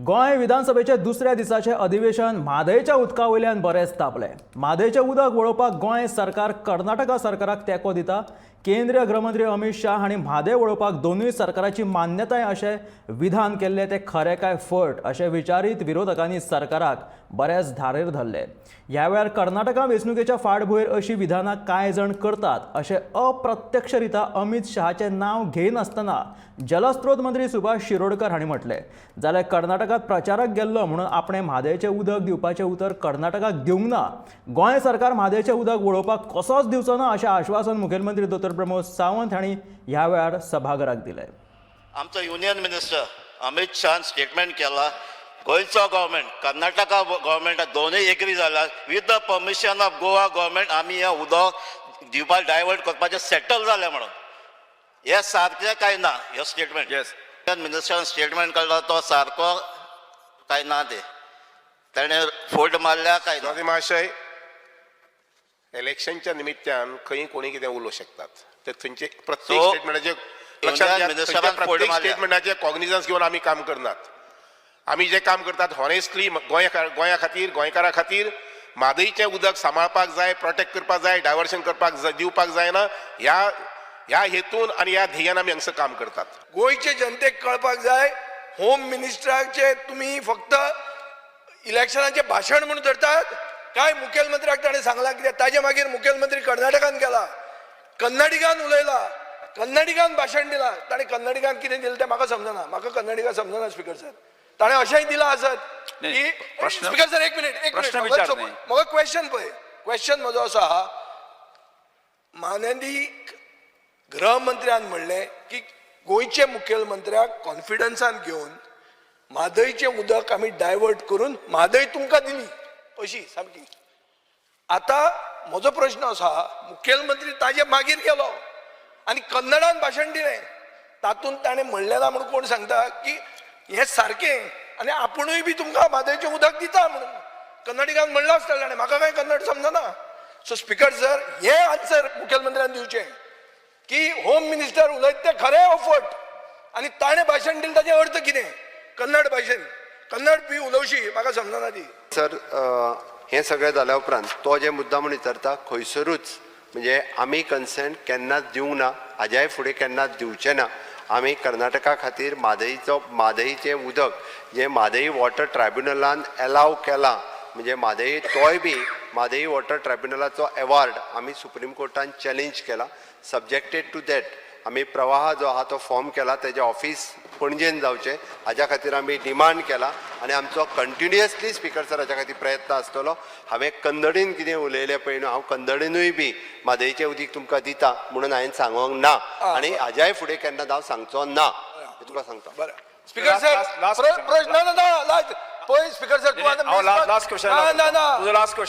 गोंय विधानसभेच्या दुसऱ्या दिसाचें अधिवेशन म्हादयच्या उदका वयल्यान बरेंच तापलें. म्हादयचें उदक वळोवपाक गोंय सरकार कर्नाटका सरकाराक तेंको दिता. केंद्रीय गृहमंत्री अमीत शाह हांणी म्हादय वळोवपाक दोनूय सरकाराची मान्यताय अशें विधान केल्लें तें खरें काय फट अशें विचारीत विरोधकांनी सरकाराक बरेच धारेर धरले. ह्या वेळार कर्नाटका वेंचणुकेच्या फाटभुंयेर अशीं विधानां कांय जाण करतात अशें अप्रत्यक्षरित्या अमीत शहाचें नांव घेयनासतना जलस्रोत मंत्री सुभाष शिरोडकर हांणी म्हटलें. जाल्यार कर्नाटकांत प्रचाराक गेल्लो म्हणून आपणें म्हादयचें उदक दिवपाचें उतर कर्नाटकाक दिवंक ना. गोंय सरकार म्हादयचें उदक वळोवपाक कसोच दिवचो ना अशें आश्वासन मुखेलमंत्री दोतोर प्रमोद सावंत हांणी ह्या वेळार सभाघराक दिलें. आमचो युनियन मिनिस्टर अमित शहान स्टेटमेंट केला, गोंयचो गव्हर्मेंट, कर्नाटका गव्हर्मेंटा दोनूय एग्री जाला, with the permission of Goa government आमी हें उदक दिवपाक, डायवर्ट करपाचें सेटल जालें म्हणून. हें सारकें काय ना हें स्टेटमेंट? येस. युनियन मिनिस्टरान स्टेटमेंट काडला तो सारको काय ना? ते ताणें फोट मारल्या काय ना? सभापती महाशय, इलेक्शनच्या निमित्तान खंय कोणी कितें उलोवंक शकतात. ते थंयचे प्रत्येक So, स्टेटमेंटाचे लक्षात union घेयात, मिनिस्टरान थंयच्या फोड प्रत्येक मारल्या. स्टेटमेंटाचे कॉग्निजन्स घेवन आमी काम करनात. आमी जे काम करतात हॉनेस्टली, गोंया खातीर, गोंयकारा खातीर. म्हादयचें उदक सांबाळपाक जाय, प्रोटेक्ट करपाक जाय, डायवर्शन करपाक दिवपाक जायना, ह्या ह्या हेतून आनी ह्या ध्येयान आमी हांगसर काम करतात. गोंयचे जनतेक कळपाक जाय, होम मिनिस्टराचे तुमी फक्त इलेक्शनाचें भाशण म्हणून धरतात काय मुखेलमंत्र्याक ताणें सांगलां कित्याक? ताजे मागीर मुखेलमंत्री कर्नाटकान गेला, कन्नडिगान उलयला, कन्नडिगान भाशण दिलां ताणें. कन्नडिगान कितें दिलें तें म्हाका समजना. म्हाका कन्नडिगा समजना स्पिकर सर. ताणें अशेंय दिलां आसत नाही, की स्पिकर सर, एक मिनिट, एक प्रश्न मिनिट. विचार नाही. म्हाका क्वेश्चन पळय, क्वेश्चन म्हजो असो आहा, माननीय गृहमंत्र्यान म्हणलें की गोंयचे मुखेलमंत्र्याक कॉन्फिडन्सान घेवन म्हादयचें उदक आमी डायवर्ट करून म्हादय तुमकां दिली अशी सामकी. आतां म्हजो प्रश्न असो आहा, मुखेलमंत्री ताजे मागीर गेलो आनी कन्नडान भाशण दिलें. तातूंत ताणें म्हणलें ना म्हणून कोण सांगता की हें सारकें आनी आपुणूय बी तुमकां म्हादयचें उदक दिता म्हणून कन्नडिगान म्हणलां आसतलें ताणें. म्हाका कांय कन्नड समजना. सो स्पिकर सर, हें आन्सर मुखेलमंत्र्यान दिवचें की होम मिनिस्टर उलयत तें खरें हो फट आनी ताणें भाशण दिलें ताचें अर्थ कितें कन्नड भाशेन? कन्नड बी उलोवशी, म्हाका समजना ती. सर, हें सगळें जाल्या उपरांत तो जे मुद्दा म्हूण विचारता, खंयसरूच म्हणजे आमी कन्सेंट केन्नाच दिवंक ना, हाज्याय फुडें केन्नाच दिवचे ना. आमी कर्नाटका खातीर म्हादईचो, म्हादईचें उदक जें म्हादई वॉटर ट्रायब्युनलान एलाव केलां, म्हणजे म्हादई, तोय बी म्हादई वॉटर ट्रायब्युनलाचो एवॉर्ड आमी सुप्रीम कोर्टान चॅलेंज केला. सब्जेक्टेड टू that आमी प्रवाह जो आहा तो फॉर्म केला. तेजें ऑफीस पणजेन जावचें हाज्या खातीर आमी डिमांड केला आनी आमचो कंटिन्युअसली, स्पिकर सर, हाज्या खातीर प्रयत्न आसतलो. हांवें कन्नडीन कितें उलयलें पळय न्हू, हांव कन्नडीनूय बी म्हादयचें उदीक तुमकां दिता म्हणून हांवें सांगोंक ना आनी हाज्याय फुडें केन्नाच हांव सांगचो ना हें तुका सांगता. बरें speaker sir. Last- last question. प्रश्न ना ना, लास्ट पळय स्पिकर सर, तूं आतां हांव लास्ट क्वेश्चन. ना ना ना. तुजो लास्ट.